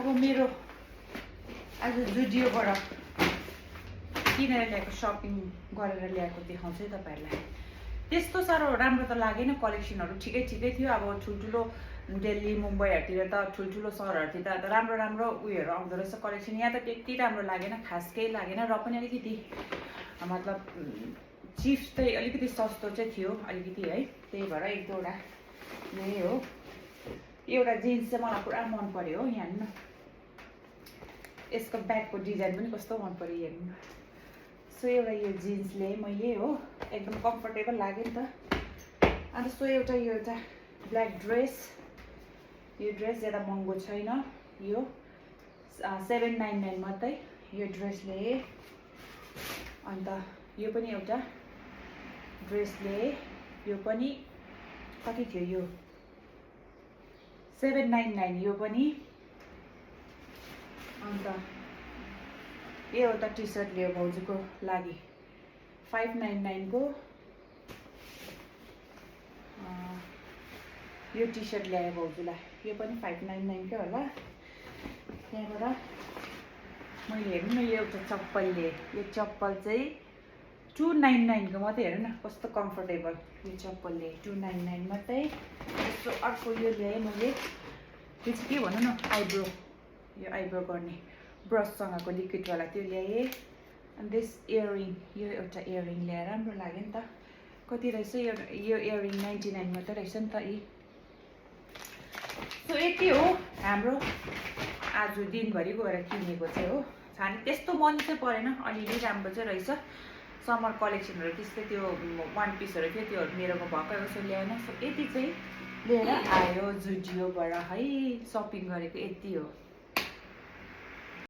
अब मेरो आज जुडियोबाट किनेर ल्याएको सपिङ गरेर ल्याएको देखाउँछु है तपाईँहरूलाई। त्यस्तो साह्रो राम्रो त लागेन, कलेक्सनहरू ठिकै थियो। अब ठुल्ठुलो दिल्ली मुम्बईहरूतिर त ठुल्ठुलो सहरहरूतिर त राम्रो राम्रो उयोहरू आउँदो रहेछ कलेक्सन। यहाँ त त्यति राम्रो लागेन, खास केही लागेन। र पनि अलिकति मतलब चिप चाहिँ अलिकति सस्तो चाहिँ थियो अलिकति है, त्यही भएर एक दुईवटा ल्याएँ हो। एउटा जिन्स चाहिँ मलाई पुरा मन पर्यो हो, यहाँ हेर्नु न, यसको ब्यागको डिजाइन पनि कस्तो मन पर्यो हेर्नु न। सो एउटा यो जिन्स ल्याएँ मैले हो, एकदम कम्फर्टेबल लाग्यो नि त। अन्त सो एउटा यो एउटा ब्ल्याक ड्रेस, यो ड्रेस ज्यादा महँगो छैन, यो 799 मात्रै यो ड्रेस ल्याएँ। अन्त यो पनि एउटा ड्रेस ल्याएँ, यो पनि कति थियो, यो 799 यो पनि। अन्त यो एउटा टी सर्ट लियो भाउजूको लागि 599 को। यो टी सर्ट ल्याएँ भाउजूलाई, यो पनि 599 कै होला। त्यहाँबाट मैले हेर्नु न, यो एउटा चप्पल लिएँ, यो चप्पल चाहिँ 299 को मात्रै। हेर्नु न कस्तो कम्फर्टेबल यो चप्पल लिएँ, 299 मात्रै। यस्तो अर्को यो ल्याएँ मैले, त्यो चाहिँ के भनौँ न, आइब्रो, यो आइब्रो गर्ने ब्रससँगको लिक्विडवाला त्यो ल्याएँ। अनि दिस इयररिङ, यो एउटा इयररिङ ल्याएर राम्रो लाग्यो नि त। कति रहेछ यो इयररिङ 99 मात्रै रहेछ नि त यी। सो यति हो हाम्रो आज दिनभरि गएर किनेको चाहिँ हो। छाने त्यस्तो मन चाहिँ परेन, अलिअलि राम्रो चाहिँ रहेछ। समर कलेक्सनहरू त्यस्तै त्यो वान पिसहरू थियो, त्यो मेरोमा भएकै उसो ल्याएन। सो यति चाहिँ लिएर आयो जुडियोबाट है, सपिङ गरेको यति हो।